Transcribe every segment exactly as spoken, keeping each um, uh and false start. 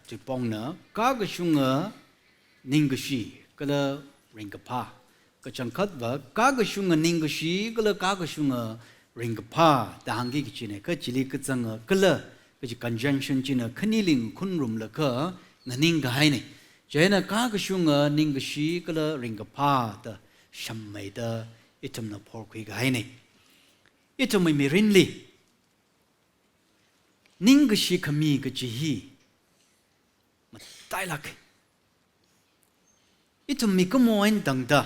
Tuipongna, kakashunga ningkashi kala ringkaphā. Kachangkhatva, kakashunga ningkashi kala kakashunga ringkaphā da hāngki kachina, kha chili kazanga kala kaji conjunction china khanili ngakhunrumlaga nganingkahaina. Chieina kakashunga ningkashi kala ringkaphā da shammeida ithumna phorkhuikahaina. Ithumwui mirinli ningkashi khami kaji hi matailāka. Ithum mikumo eina tangda,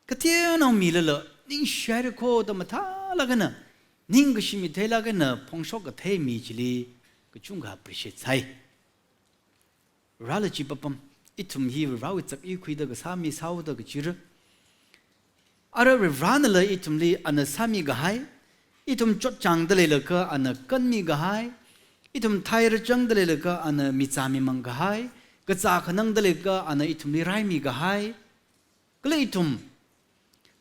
kateonao milala, ningshihaira kho da mathālāk eina, ningkashi mi theilāk eina phongshok kathei mi chili kachungkha appreciate sāi. Rāla chi papam, ithum hi Varewui chak-i khuida kasā mi sāhaoda kachira. Ara Varenala ithumli ana sāmikahai, ithum chotchāngda leilaga ana kanmikahai, ithum thaira changda leilaga ana michā mimangkahai, kazā khanangda leilaga ana ithumli raimikahai, kala ithum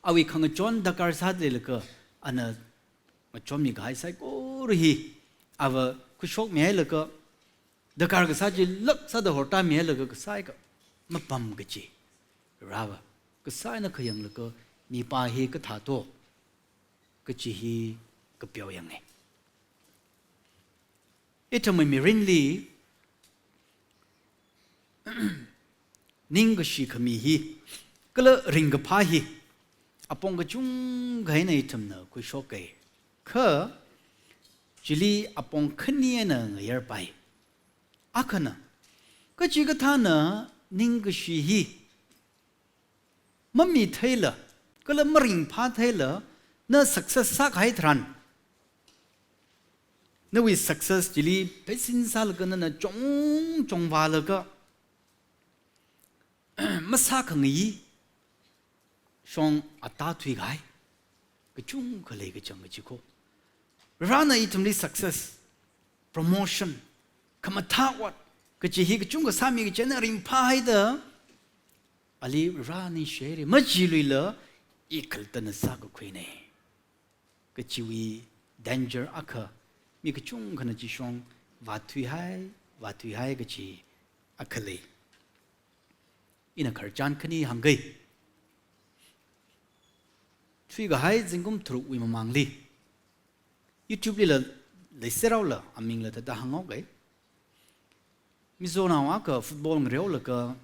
awui khangachon darkar sāda leilaga ana ngachonmikahai saikora hi ava khuishokmihailaga, darkar kasā chilāk sāda hortāmihailaga kasā eina mapam kaji. Rāva, kasā eina khayanglaga mipā hi kathā to kaji hi kapeo yanga. Ithumwui mirinli ningkashi khami hi kala ringkaphā hi apong kachungkha eina ithumna khuishoka. Kha chili apong khani eina ngayarpai. Akhana, kachikathāna ningkashi hi mamitheila kala maringphātheila na success sākahai tharan, nawui success chili pheisin sālaga nana chong chong vālaga masākhangai shong ata thuikahai kachungkha lei kachang kaji kho. Varena ithumli success, promotion, khamathā ot kaji hi kachungkha sāmi kachina ringphāhaida, ali Vare ningshihaira, majiluila i khalattana sākakhuina kajiwui danger akha, mi kachungkhana chi shong vāthuihai, vāthuihai kaji akha lei. Ina khararchan khani hāngga. Thuikahai zingkum tharukwui mamangli YouTube lila leiserhaola, amingla thāda hānghaoga. Mizonao akha football ngareolaga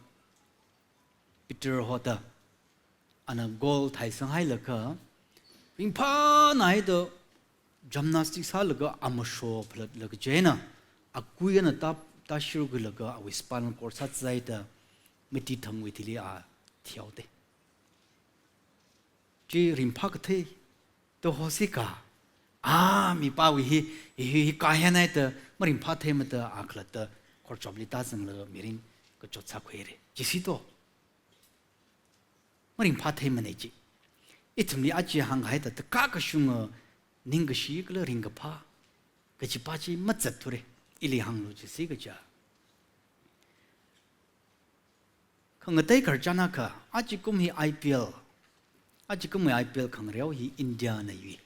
Peter hoda ana goal thaisanghailaga, ringphānaida gymnastic sālaga amasho phalatlaga chieina, akui ana ta, tashirkhuilaga awui spinal cord sāzaida mati thangwui thili a thihaoda. Chi ringphā kathei to hosika. A, mipāwui hi, hi, hi, hi kahenai da maringphātheimada a khalatta khorchopli tāzanglaga mirin kachot sākhuira. Chisi to. Maringphātheimana chi. Ithumli aja hānghaida, da kakashunga ningkashi kala ringkaphā kajipa chi mazatthure. Ili hānglu chisi kaja. Khangatei khararchan akha, ajakum hi I P L, ajakumwui I P L khangareo hi Indiana yui.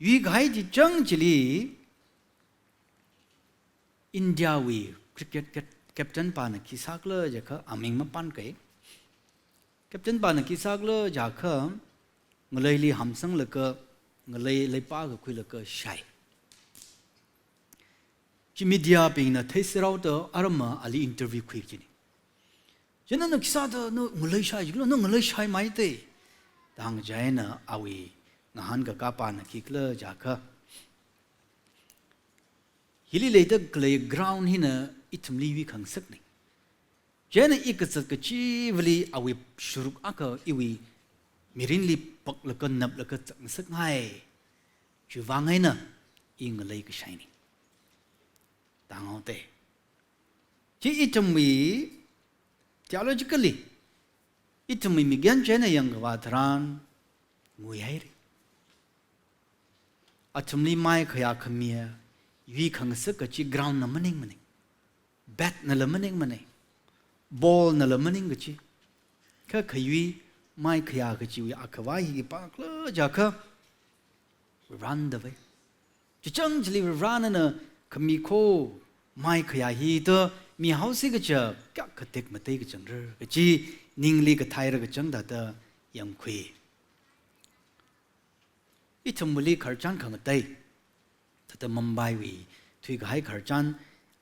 Yuikahai chi chang chili Indiawui cricket cap-, captain pana khi sākhala jiakha aming mapankai. Captain pana khi sākhala jiakha ngaleili hamsanglaga, ngalei leipā kakhuilaga shai. Chi mediabingna theiserhaoda arama ali interview khui kajina. Chieina na khi sāda na ngalei shai jikhala, na ngalei shaimeida, da hāngkaja eina awui ngahānkakapana khikhala jiakha, hili leida khalei ground hina ithumli yuikhangasakna. Chieina i kazat kachivali awui sharuk akha iwui mirinli paklaga naplaga zatngasakngai. Chiwui vang eina i ngalei kashaina, da hānghaoda. Chi ithumwui theologically, ithumwui mikumo china yangkhavā tharan nguihaira. Athumli mai khayā khamiya yuikhangasak kachi ground na maningmana. Bat nala maningmana. Ball nala maning kachi. Kha khayui mai khayā kachiwui akhavā hi khipākhala jiakha, Varena davai. Chichang chili Varena na khami kho mai khayā hi da mihaosi kaja kayākha tekmatei kachangra kaji ningli kathaira kachang thāda yangkhui. Ithumwuili khararchan khangatei, thāda Mumbaiwui thuikahai khararchan,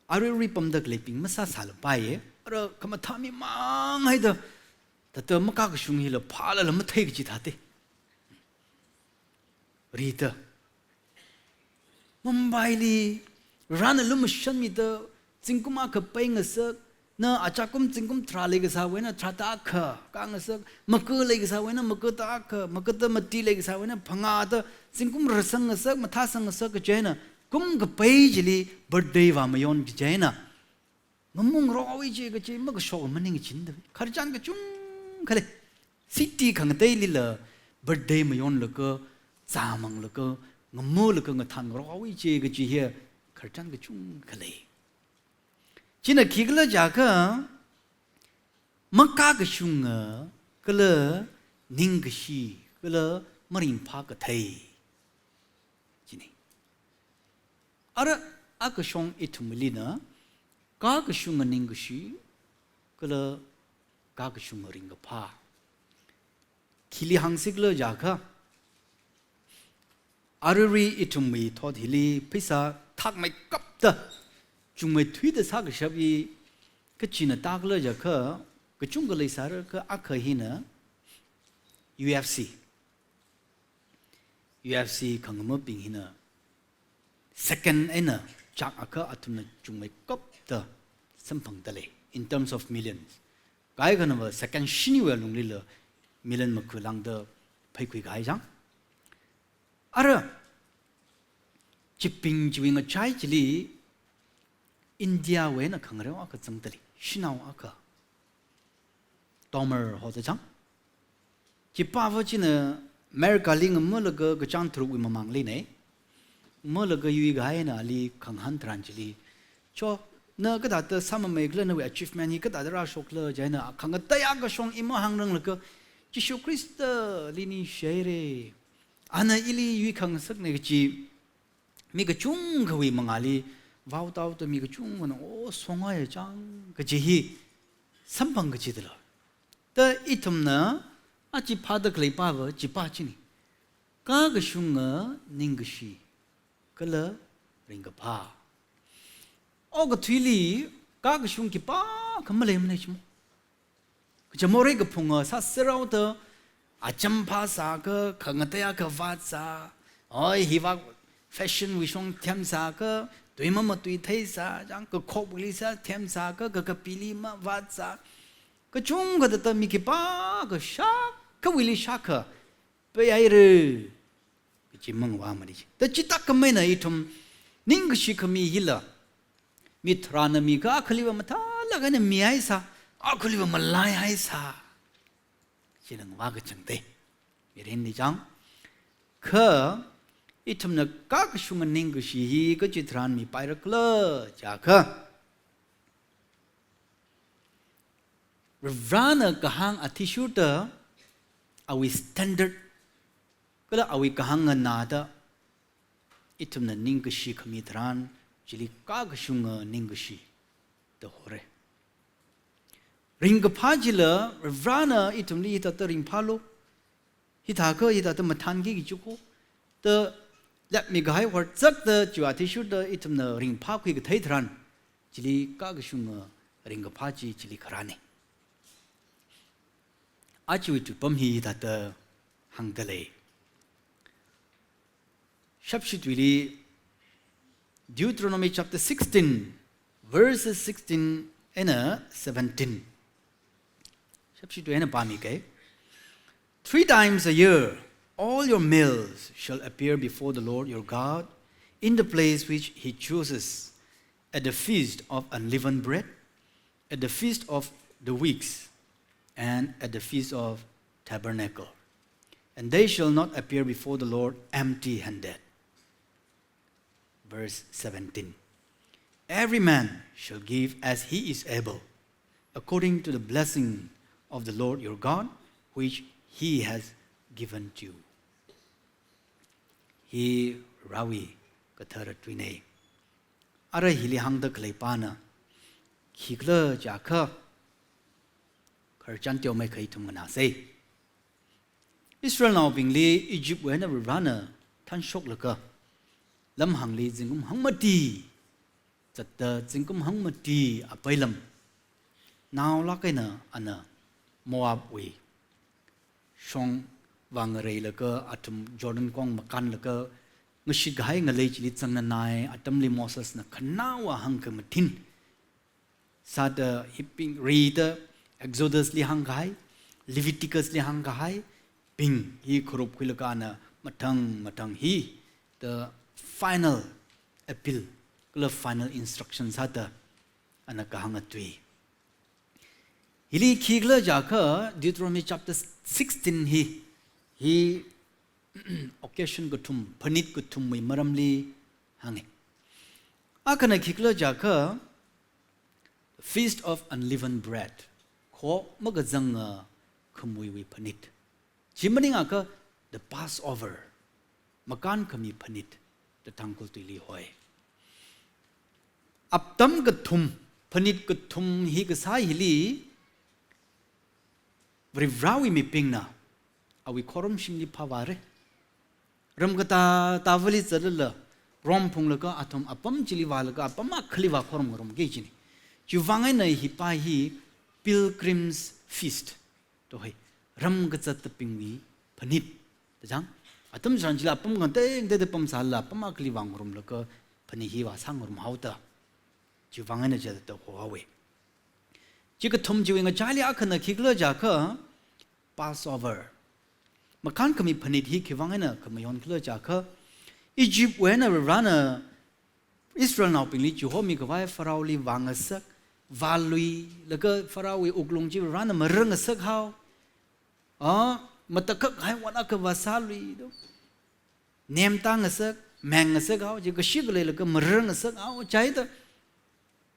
aruirui pamda khaleibing masāsālapaiya, ara khamathā mimang haida, thāda makakashung hila phālala mathei kaji thāda. Rida. Mumbaiwuili, Varena lumashanmida, zingkum akha peingasak, na achakum zingkum tharā leikasāwui eina tharāda akha, kāngasak, maka leikasāwui eina makada akha, makada mati leikasāwui eina phangāda, zingkum rāsangngasak, mathāsangngasak kaji eina, kum kapai chili birthday vāmayon kaji eina. Ngamung rokhaowa chi kaji makashok maningchinda. Khararchan kachungkha lei. City khangateilila birthday mayonlaga, zāmanglaga, ngamulaga ngathan rokhaowa chi kaji hi khararchan kachungkha lei. China khikhala jiakha, makakashunga, kala ningkashi, kala maringphā kathei. China. Ara akashong ithumlina, kakashunga ningkashi, kala kakashunga ringkaphā. Khili hāngsikhala jiakha, aruirui ithumwui thot hili pheisā thakmeikapta, chungmeithuida sākashap hi, kachina tākhala jiakha, kachungkha leisāra kha akha hina U F C. U F C khangamabing hina second eina chak akha athumna chungmeikapta samphangda lei, in terms of millions. Kaikhanava second shiniwui alunglila million makhu lāngda pheikhui kahai chang. Ara, chibing chiwui ngachai chili Indiawui eina khangareo akha zangda lei, shanao akha. Dahmer hoda chang. Chipāva china Americali ngamalaga kachāng tharukwui mamangli nei. Ngamalaga yuikahai eina ali khangahān tharan chili, "Cho, na kathāda sāmameikhala, nawui achievement hi kathāda rāshokhala?" Chieina khangatei akashong i mahāngranglaga, "Jishu Khristali ningshihaira. Ana ili yuikhangasakna," kaji mi kachungkhawui mangāli vaotaoda mi kachungkhana, "Oh, songaiya chang," kaji hi samphang kachida lei. Da ithumna aja phāda khaleipāva chipā china. Kakashunga ningkashi, kala ringkaphā. Okathuili kakashung khipākha maleimana chimo. Kaja morei kaphunga sāserhaoda, acham phāsākha, khangatei akha vātsā, oi, hiva fashionwui shong themsākha, tui mamatuitheisā, chang kakhopwuili sā themsākha, kakapili mavātsā. Kachungkha thāda mi khipākha shākhawuili shākha peihaira kaji mangvāmana chi. Da chithākhameina ithum ningkashi khami hila, mi tharāna mikha akhaliva mathālāk eina mihaisā, akhaliva malaihaisā. China ngavā kachangda. Mirinli chang. Kha ithumna kakashunga ningkashi hi kachi tharan mipairakhala jiakha, Varena kahāng athishurda awui standard, kala awui kahāng nganāda ithumna ningkashi khami tharan chili kakashunga ningkashi da hora. Ringkaphā chila Varena ithumli hithāda ringphālu, hithākha hithāda mathānki kaji kho da lepmi kahai horzakda chiwui athishurda ithumna ringphākhui kathei tharan, chili kakashunga ringkaphā chi chili kharāna. Ajawui tuipam hi hithāda hāngda lei. Shapshi tuili Deuteronomy chapter sixteen, verses sixteen eina seventeen. Shapshi tui eina pāmikei. "Three times a year, all your males shall appear before the Lord your God in the place which he chooses, at the feast of unleavened bread, at the feast of the weeks, and at the feast of tabernacle. And they shall not appear before the Lord empty-handed." Verse seventeen. "Every man shall give as he is able, according to the blessing of the Lord your God, which he has given to you." Hi Varewui kathara tuina. Ara hili hāngda khaleipana khikhala jiakha, khararchan teomeikha ithum nganāsei. Israelnaobingli Egyptwui eina Varivarana thanshoklaga, lamhāngli zingkum hangmati zatta, zingkum hangmati apeilam naolāk eina ana Moabwui shong vāngareilaga, athum Jordan kong makānlaga, ngashitkahai ngalei chili zangnanai atamli Mosesna khanaowa hāngkhamathin sāda, hibing rida Exodusli hāngkahai, Leviticusli hāngkahaibing hi khuruphkhuilaga ana mathang mathang hi the final appeal kala final instruction sāda ana kahānga tui. Hili khikhala jiakha Deuteronomy chapter sixteen hi, hi occasion kathum, phanit kathumwui maramli hānga. Akhana khikhala jiakha, Feast of Unleavened Bread, kho makazanga khamuiwui phanit. Chi maningakha the Passover, makānkhami phanit da Tangkhul tuili hoi. Aptam kathum, phanit kathum hi kasā hili, Varivarawui mibingna awui khorumshimli phāvāra. Ram katā tāvali zatlala, rom phunglaga athum apam chili vālaga apam akhali vākhorumngarumki kajina. Chiwuivang eina hipa hi Pilgrim's Feast da hoi, ram kazatabingwui phanit da chang. Atam tharan chila apam ngatei ngateida pamsālala apam akhali vāngarumlaga phanit hi vāsāngarumhaoda, chiwuivang eina chithāda hohaowa. Chi kathum chiwui ngachaili akhana khikhala jiakha Passover, makānkhami phanit hi khiwuivang eina khamayon khala jiakha, Egyptwui eina Varivarana Israelnaobingli chihomikhavai Pharaohli vāngasak, vāluilaga Pharaohwui wuklung chi Varivarana marangasakhao. A, matakhak kahai ot akha vāsālui do. Nemtā ngasak, meng ngasakhao, chi kashi khaleilaga marangasakhao, chithāda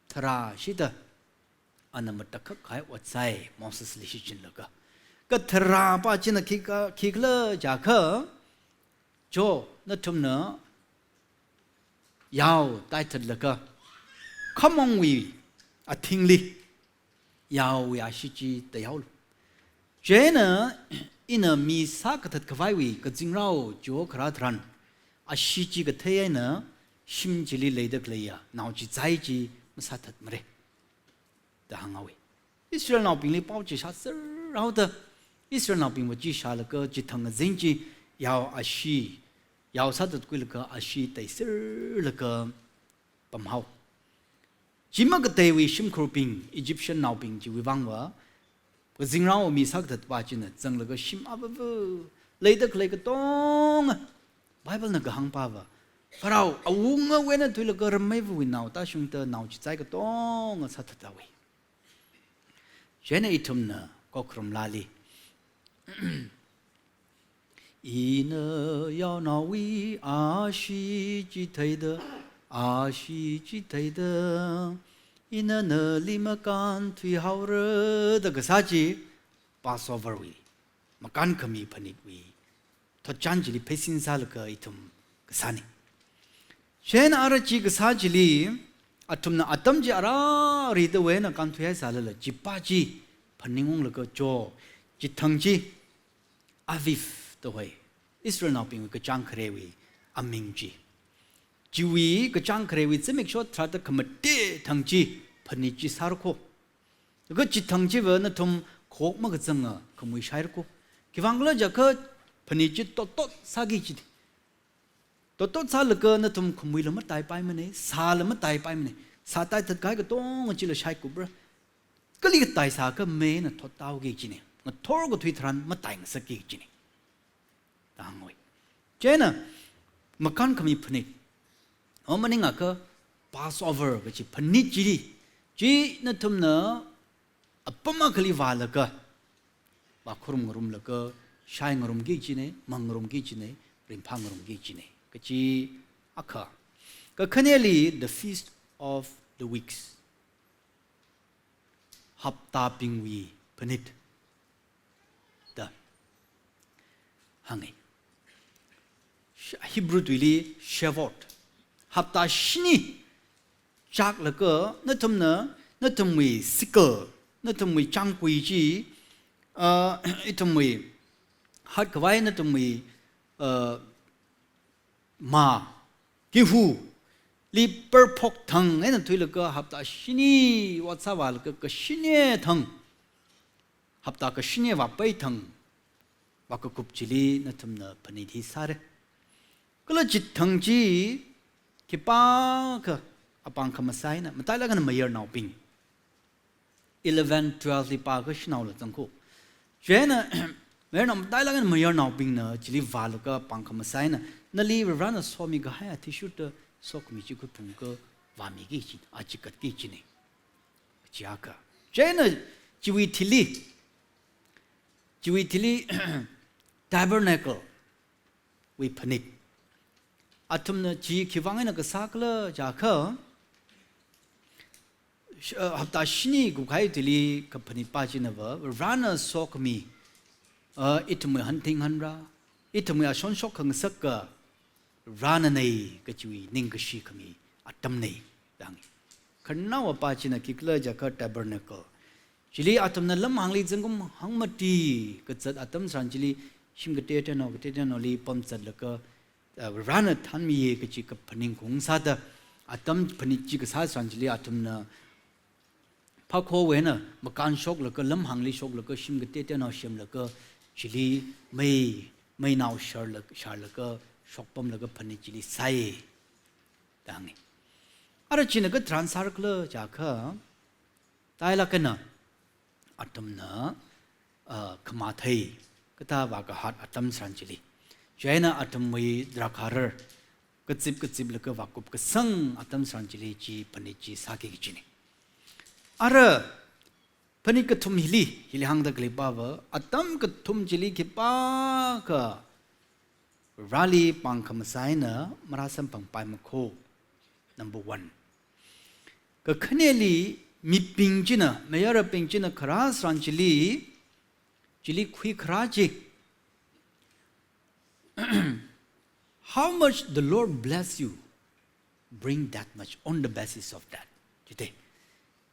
tharāshida ana matakhak kahai ot sāi, Mosesli shichinlaga. Katharapa china khikha, khikhala jiakha, cho, nathumna yao taithatlaga, khamongwui athingli yaowui ashee chi teihaolu. Chieina ina mi sākathat khavaiwui kazingrao chiho kharā tharan, ashee chi kathei eina shim chili leida khaleiya naochizai chi masāthatmara da hānghaowa. Israelnaobingli pao chi shāserhaoda, Israelnaobingva chi shālaga chithang azing chi yao ashee, yao sāthatkhuilaga ashee teiserlaga pamhao. Chi makateiwui shimkhurbing, Egyptiannaobing chiwui vangva, kazingrao mi sākathatpa china zanglaga shim avava, leida khalei katonga, Biblena kahāngpava, Pharaoh awungawui eina thuilaga rameivawui nao tāshungda naochizai katonga sāthathaowa. Chieina ithumna Kokharum laali, ina yaonaowui ashee chi theida, ashee chi theida, ina nali makānthuihaora da kasā chi, Passover wui, makānkhami phanitwui thotchan chili pheisin sālaga ithum kasāna. Chieina ara chi kasā chili, athumna atam chi ara ridawui eina kānthuihai sālala, chipa chi phaningunglaga cho, chithang chi, Aviv da hoi, Israelnaobingwui kachāng kharewui aming chi. Chiwui kachāng kharewui zimiksho tharāda khamatei thang chi, phanit chi sāra kho. Laga chithang chiva nathum khok makazanga khamui shaira kho. Khiwuivang khala jiakha phanit chi tottot sāki kajina. Tottot sālaga nathum khamuila mataipaimana, sāla mataipaimana. Sā taithatkahai katonga chila shaikupra. Kali katai sākha meina thottāhaoki kajina. Ngathor kathui tharan mataingasakki kajina da hānga. Chieina, makānkhami phanit, o maningakha Passover kachi phanit chili, chi nathumna apam akhali vālaga, vākhurum ngarumlaga, shai ngarumki kajina, mang ngarumki kajina, ringphā ngarumki kajina. Kachi akha. Kakhaneli, the Feast of the Weeks. Haptābingwui phanit da hānga. Sh-, Hebrew tuili Shavuot. Haptā shini, chāklaga, nathumna, nathumwui sickle, nathumwui chāngkui chi, uh, ithumwui hatkhavai nathumwui, uh, mā, gehu, li parphok thang eina thuilaga hapta shini vātsāvālaga kashini thang, hapta kashini vāpai thang, vākakup chili nathumna phanit hi sāra. Kala chithang chi khipākha apāng khamasai eina, matailāk eina mayarnaobing, eleven, twelve li pākha shanaola zangkho. Chieina, mayarnao, matailāk eina mayarnaobingna chili vālaga pāng khamasai eina, nali Varena somikahai athishurda sokhami chi khuiphunglaga vāmiki kajina, a chikatki kajina. Chiakha. Chieina chiwui thili, chiwui thili tabernacle wui phanit. Athumna chi khivang eina kasā khala jiakha, sh-, uh, hapta shini kukkahai thili kaphanit pa chinava, Varena sokhami, uh, ithumwui hanthing hanra, ithumwui ashonshok khangasaka, Varena nei kachiwui ningkashi khami atamna da hānga. Khararnaowa pa china khikhala jiakha tabernacle. Chili athumna lamhāngli zingkum hangmati kazat atam tharan chili shim kateoteonao, kateoteonaoli pamzatlaga, uh, Varena thanmiya kachi kaphaning khaung sāda atam phanit chi kasā tharan chili athumna phākhowui eina makān shoklaga, lamhāngli shoklaga, shim kateoteonao semlaga, chili mei, meinao sharla-, sharlaga, shokpamlaga phanit chili sāya da hānga. Ara china katharan sāra khala jiakha, matailāk eina athumna, uh, khamathei, kathā vākahat atam tharan chili. Chieina athumwui drakharar kazip kaziplaga vākup kasang atam tharan chili chi phanit chi sāki kajina. Ara phanit kathum hili, hili hāngda khalei pava, atam kathum chili khipākha Vareli pāng khamasai eina marāsamphangpaimakho. Number one. Kakhaneli mibing china, mayarabing china kharā tharan chili, chili khuikharā chi, how much the Lord bless you, bring that much on the basis of that. Chithāda.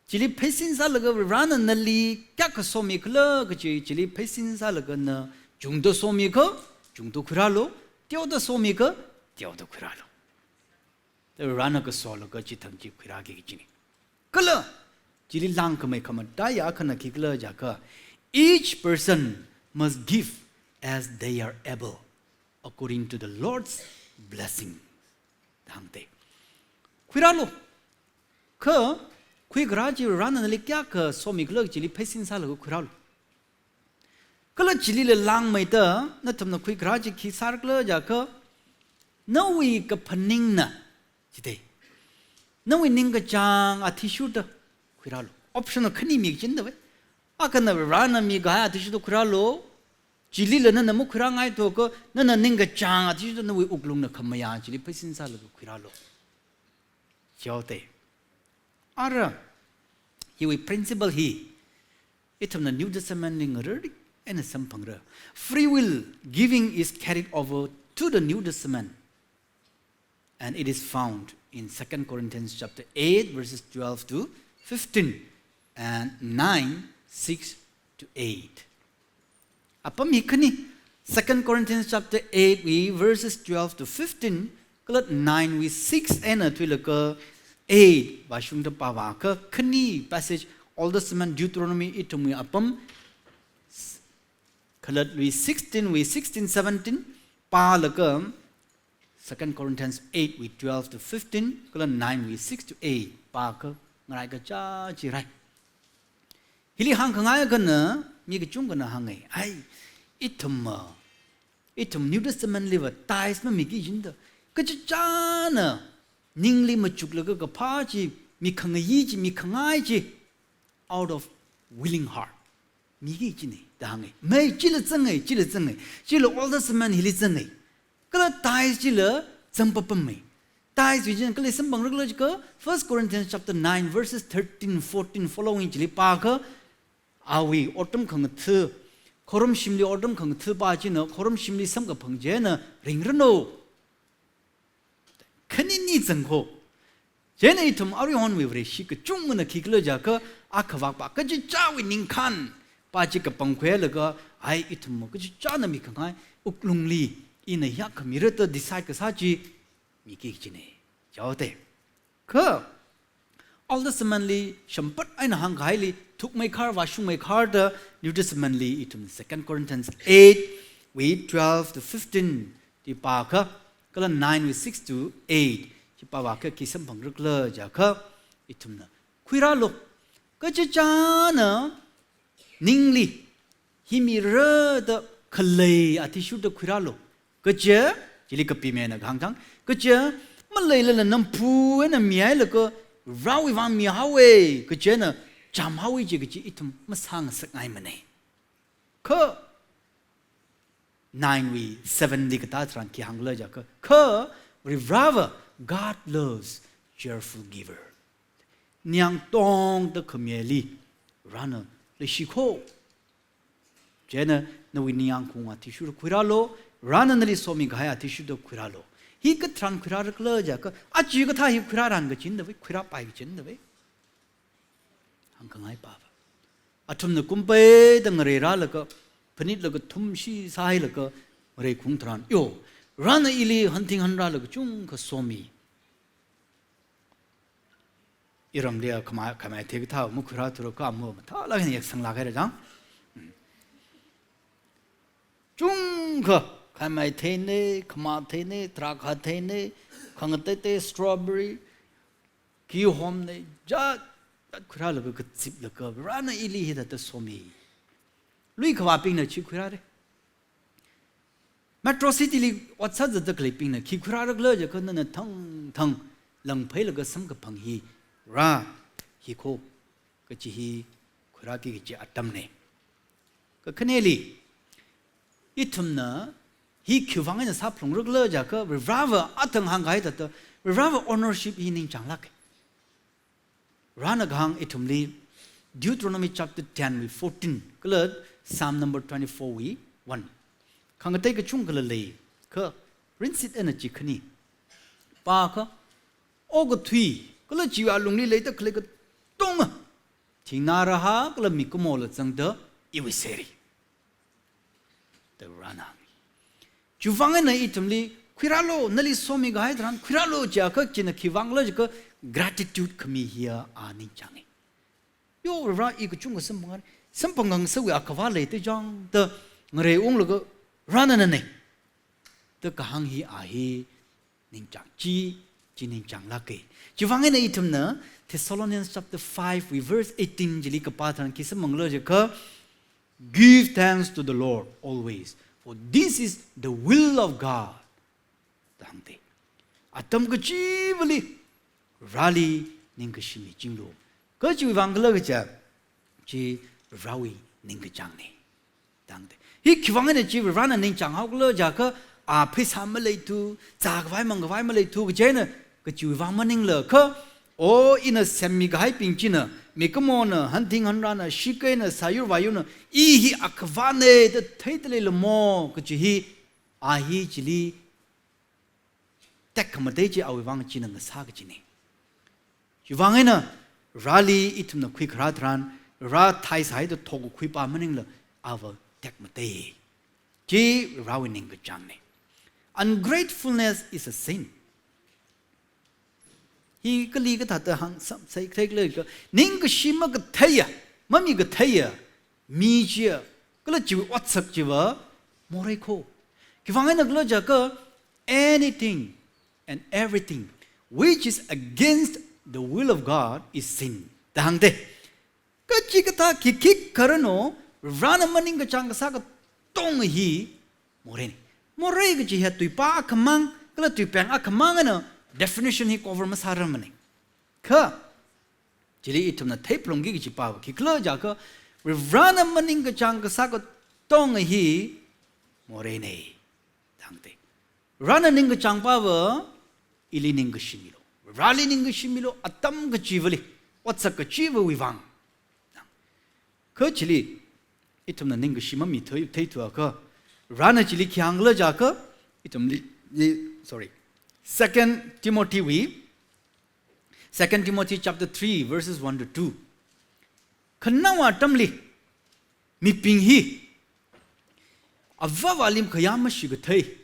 Chili pheisin sālaga Varena nali kayākha somikhala kachi, chili pheisin sālaga na chungda somikha, chungda khuirālu, teoda somikha, teoda khuirālu. Varena kasolaga chithang chi khuirāki kajina. Kala, chili langkhamei khamataiya akhana khikhala jiakha, each person must give as they are able, according to the Lord's blessing. Da hāngda. Khuirālu. Kha, khuikharā chi Varena nali kayākha somikhala chili pheisin sālaga khuirālu. Kala chilila langmeida, nathumna khuikharā chi khi sāra khala jiakha, nawui kaphaningna, chithāda. Nawui ningkachāng athishurda khuirālu. Option khani mi kachinda ve. Akhana Varena mikahai athishurda khuirālu. Chilila nana makhuirāngaithuakha, nana ningkachāng athishurda nawui wuklungna khamayā chili pheisin sālaga khuirālu. Chithāda. Ara, hiwui principle hi, ithumna New Testament li ngarāri eina samphangra. Free will giving is carried over to the New Testament, and it is found in Second Corinthians chapter eight, verses twelve to fifteen, and nine, six to eight. Apam hi khani, Second Corinthians chapter eight wui verses twelve to fifteen, kala nine wui six eina thuilaga eight vāshungda pāvākha khani passage, Old Testament Deuteronomy ithumwui apam, s-, khalatlui sixteen wui sixteen, seventeen pālaga, Second Corinthians eight wui twelve to fifteen, kala nine wui six to eight pākha ngaraikacha chi rai. Hili hāngkhangai akhana, mi kachungkhana hānga. Ai, ithum ma, ithum New Testament liva tithes mamiki kajinda. Kachichāna, ningli machuklaga kaphā chi, mikhangayi chi, mikhangai chi, out of willing heart. Miki kajina, da hānga. Mei, chila zanga, chila zanga. Chila Old Testament hili zanga. Kala tithes chila zangpapamma. Tithes chi china kali samphangra khala jiakha, First Corinthians chapter nine, verses thirteen, fourteen following chili pākha, awui otram khangatha, khorumshimli otram khangatha pa china, khorumshimli samkaphang china ringranu. Khanini zangkho. Chieina ithum aruihonwui Vareshi kachungana khikhala jiakha, akhavak pa kachichāwui ningkhān pa chi kapangkhuilaga, ai ithum kachichāna mikhangai wuklungli ina hiyākha mira da decide kasā chi miki kajina. Chaote. Kha Old Testament li shimpat eina hāngkahaili thukmeikhar vāshungmeikharda New Testament li ithum Second Corinthians eight wui twelve to fifteen chi pākha, kala nine wui six to eight chi pāvākha khi samphangra khala jiakha, ithumna khuirālu. Kachichāna ningli hi mira da khalei athishurda khuirālu. Kaje, chili kapimena kahāng thang. Kaje, maleilala namphu eina mihailaga Varewui vang mihaowa, kajena chāmhaowa chi kaji ithum masāngasakngaimana. Kha nine wui seven li katā tharan khi hāngkhala jiakha, kha Vareva, God loves cheerful giver. Ningyāng tongda khamihaili Varena leishiko. Chieina nawui ningyāng khaung athishurda khuirālu, Varena nali somikahai athishurda khuirālu. Hi katharan khuirāra khala jiakha, aja kathā hi khuirāran kajina dave, khuirāpai kajina dave. Hāngkhangai pava. Athumna kumpeida ngareirālaga, phanitlaga thumshi sāhailaga, ngarei khaung tharan, yo, Varena ili hanthing hanrālaga chungkha somi. Iramli a khamai, khamai thei kathā makhuirāthura kha amu mathālāk eina yaksanglāk haira chang. Chungkha khamai theina, khamā theina, drakhā theina, khangateitei strawberry, kihomna, jat jat khuirālaga kaziplaga, Varena ili hithāda somi. Lui khavābingna chi khuirāra. Metro City li ot sāzatda khaleibingna khi khuirāra khala jiakha, nana thangthang langphailaga samkaphang hi Vare hiko kaji hi khuirāki kaji atamna. Kakhaneli, ithumna hi khiwuivang eina sāphalungra khala jiakha, Vareva athang hāngkahai thāda, Vareva ownership hi ningchānglāka. Varena kahāng ithumli Deuteronomy chapter ten wui fourteen, kala Psalm number twenty-four wui one. Khangatei kachungkhala lei, kha rinsit eina chi khani. Pākha, okathui, kala chiwui alungli leida khalei katonga, thingnā rahā kala mikumola zangda iwui seri da Varena hānga. Chiwuivang eina ithumli khuirālu, nali somikahai tharan khuirālu jiakha, china khiwuivangla jiakha gratitude khami hiya a ningchānga. Yo, Vare, i kachungkha samphanga, samphang ngasāwui akhava leida chang da ngareiunglaga, Varena nana da kahāng hi a hi ningchāng chi, chi ningchānglāka. Chiwuivang eina ithumna Thessalonians chapter five wui verse eighteen chili kapā tharan khi samphangla jiakha, "Give thanks to the Lord always, for this is the will of God," da hāngda. Atam kachivali Vareli ningkashi michinglu. Kachiwuivang khala kaja, chi Varewui ningkachāngna da hāngda. Hi khiwuivang eina chi Varena ningchānghao khala jiakha, a pheisā maleithu, zākhavai mangkhavai maleithu kaji eina kachiwuivang maningla, kha, o, ina semmi kahaibing china, mikumona, hanthing hanrana, shikeina, sāyur vāyurna, i hi akhavana da theida leilamo kaji hi, a hi chili tekhamatei chi awui vang china ngasā kajina. Chiwuivang eina Vareli ithumna khuikharā tharan, Vare thaisāhaida thokakhui pa maningla, ava tekmatei. Chi Varewui ningkachāngna. Ungratefulness is a sin. Hi kali kathāda hāngsam sai khalei khalei kha, ningkashi makatheiya, mamikatheiya mi chiya, kala chiwui otsak chiva morei kho. Khiwuivang eina khala jiakha, anything and everything which is against the will of God is sin da hāngda. Kachikathā khikhi kharano, Varena maningkachāng kasā katonga hi moreina. Morei kaji hi tuipā akhamang, kala tuipeng akhamang eina definition hi cover masārarmana. Kha, chili ithumna theiphalungki kaji pava khikhala jiakha, Varena maningkachāng kasā katonga hi moreina da hāngda. Varena ningkachāng pava, ili ningkashi milu. Vareli ningkashi milu, atam kachivali, otsak kachivawui vang. Kha chili, ithumna ningkashi mami thei, theithuakha, Varena chili khi hāngkhala jiakha, ithumli, li, sorry, Second Timothy wui, Second Timothy chapter three, verses one to two. Khanaowa atamli, mibing hi, avāvali khayā mashikathei,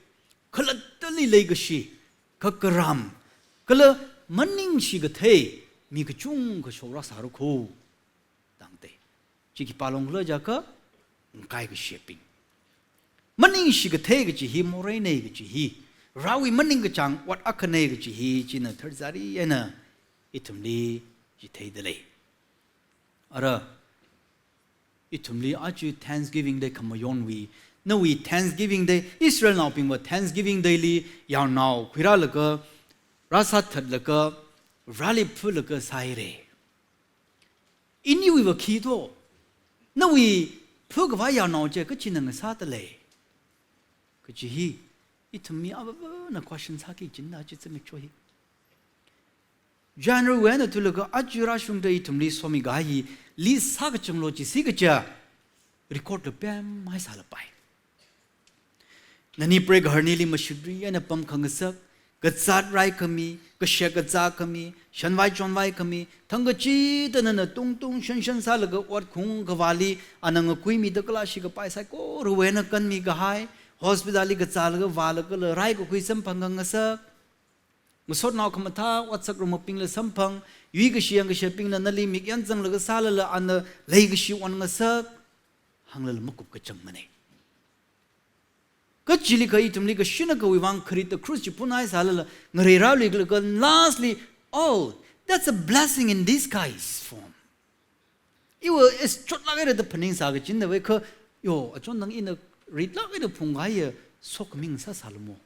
khalattali leikashi, kakaram, kala maningshikathei, mi kachungkha shokra sāra kho. Tangte. Chi khipā long khala jiakha, ngakai kashebing. Maningshikathei kachi hi, moreina kachi hi, Varewui maningkachāng ot akhana kachi hi, china tharzari eina ithumli chitheida lei. Ara, ithumli aja Thanksgiving Day khamayonwui, nawui Thanksgiving Day, Israelnaobingva Thanksgiving Day li yarnao khuirālaga, rāsāthatlaga, Vareli phalaga sāhaira. Iniwuiva khi to, nawui phakhavai yarnao chi kachina ngasāda lei? Kachi hi, ithum mi avāvana question sāki kajina chi zimiksho hi. January wui eina thuilaga aja rāshungda ithumli somikahai hi, list sākachunglo chisi kaja, record la pemhaisālapai. Nani preigahar nili mashitri eina pamkhangasak, kazāt raikhami, kashek kazā khami, shanvai chonvai khami, thang kachida nana tungtung shanshan sālaga ot khungkhavāli, ana ngakuimida kalāshi kapai saikorawui eina kanmikahai, hospital li kazālaga vālagala raikakhui samphang khangasak, ngasotnao khamathā, ot sāngarokbingla samphang, yuikashi yangkashebingna nali mik yanzanglaga sālala ana leikashi onngasak, hānglala makup kachangmana. Kachili kha ithumli kashina kawui vang kharit da cross chi phunhaisālala, ngarei rāluilaga lastly, oh, that's a blessing in disguise form. Iva is chotlāk haira da phaningsā kajina ve kha, yo, achon nang ina ritlāk haira phungkahaiya sokhami ngasāsālamo.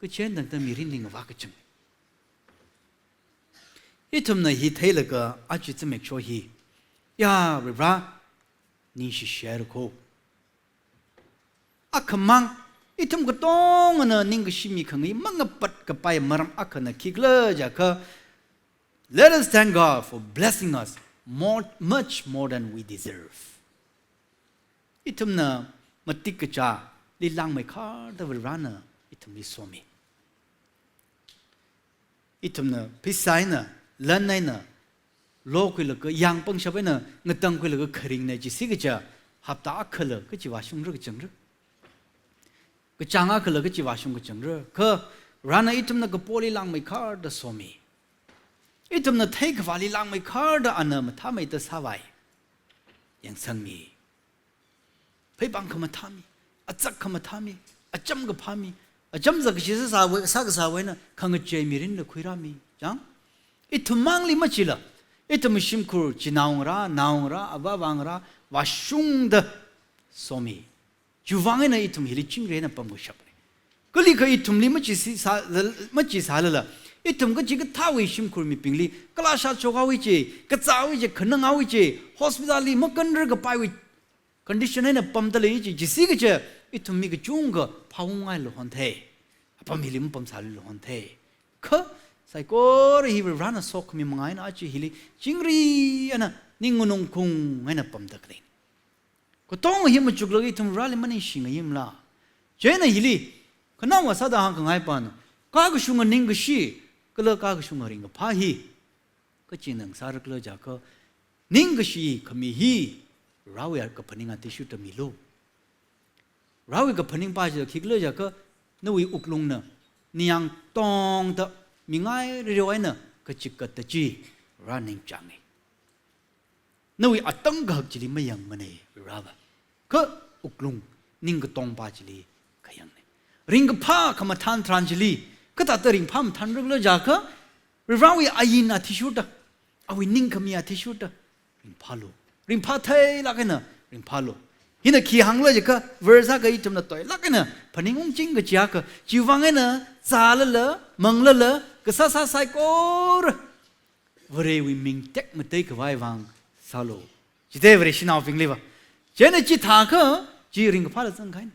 Kachi eina tangda mirinli ngavā kachang. Ithumna hi theilaga aja zimiksho hi, ya, Vare, ningshishaira kho. Akhamang, ithum katongana ningkashi mikhangai mangapat kapai maram akhana khikhala jiakha, let us thank God for blessing us more, much more than we deserve. Ithumna matik kachāli langmeikharda Varena ithumli somi. Ithumna pheisā eina, lan eina, lokhuilaga, yang pangshap eina, ngatangkhuilaga kharingna chisi kaja, hapta akhala kachi vāshungra kachangra. Kachāng akhala kachi vāshung kachangra. Kha, Varena ithumna kapoli langmeikharda somi. Ithumna theikhavāli langmeikharda ana mathāmeida sāvai. Yangsangmi. Pheipāng khamathā mi, azak khamathā mi, acham kaphā mi, acham zakkashi sāsāwui, sākasāwui eina khangachei mirinla khuirāmi. Chang? Ithum mangli machila, ithum shimkhur chinaongarā, naongarā, avāvangarā, vāshungda somi. Chiwui vang eina ithum hili chingri eina pamkashapna. Kali kha ithumli machi si sā, machi sālala, ithum kachikathāwui shimkhur mibingli, kalāshā chokhaowa chi, kazāhaowa chi, khananghaowa chi, hospital li makanrar kapaiwui condition eina pamda lei chi, chisi kaja, ithum mi kachungkha phāungngailala honthei. Apam hili mapamsālala honthei. Kha, saikora hi Varena sokhami manga eina aja hili, chingri eina, ning nganungkung eina pamda khalei. Katonga hi machuklaga ithum Vareli maningshi ngayimla. Chieina hili, khanaowa sāda hāngkhangai pana, kakashunga ningkashi, kala kakashunga ringkaphā hi, kachina ngasāra khala jiakha, ningkashi khami hi, Varewui kaphaning athishurda milu. Varewui kaphaning pa chi khikhala jiakha, nawui wuklungna, ningyāng tongda, mingai riro eina, kachikatda chi, Vare ningchānga. Nawui atang kahak chili mayangmana, Vareva. Kha wuklung, ning katongpa chili kayangna. Ringkaphā khamathān tharan chili, kathāda ringphā mathānra khala jiakha, Varewui ain athishurda, awui ningkhami athishurda, ringphālu. Ringphā theilāk eina, ringphālu. Hina khi hāngla jiakha, verse akha ithumna toilāk eina, phaningungching kajiakha, chiwui vang eina, zālala, manglala, kasāsā saikora, Varewui ming tekmateikhavai vang sālu. Chithei Vareshinaobingliva. Chieina chithākha, chi ringkaphāla zangkahaina.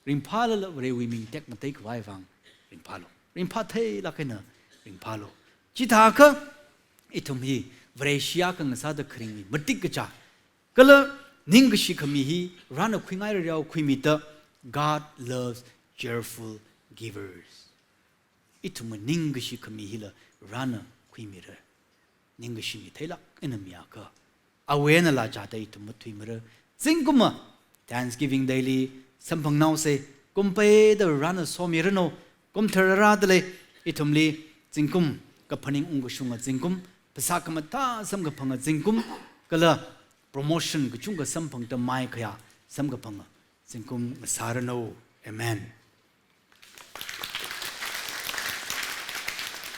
Ringphālala Varewui ming tekmateikhavai vang ringphālu. Ringphā theilāk eina ringphālu. Chithākha, ithum hi Vareshi akha ngasāda kharingmi matik kachā. Kala ningkashi khami hi Varena khuingairarao khuimida, God loves cheerful givers. Ithumwui ningkashi khami hila Varena imira. Ningkashi mitheilāk eina miakha, awui einala chāda ithum mathuimara. Zingkumva Thanksgiving Day li samphangnaosa, kumpeida Varena somiranu. Kumthar rāda lei, ithumli zingkum kaphaning ungkashunga zingkum, phasā khamathā samkaphanga zingkum, kala promotion kachungkha samphangda maikhayā samkaphanga zingkum ngasāranu. Amen.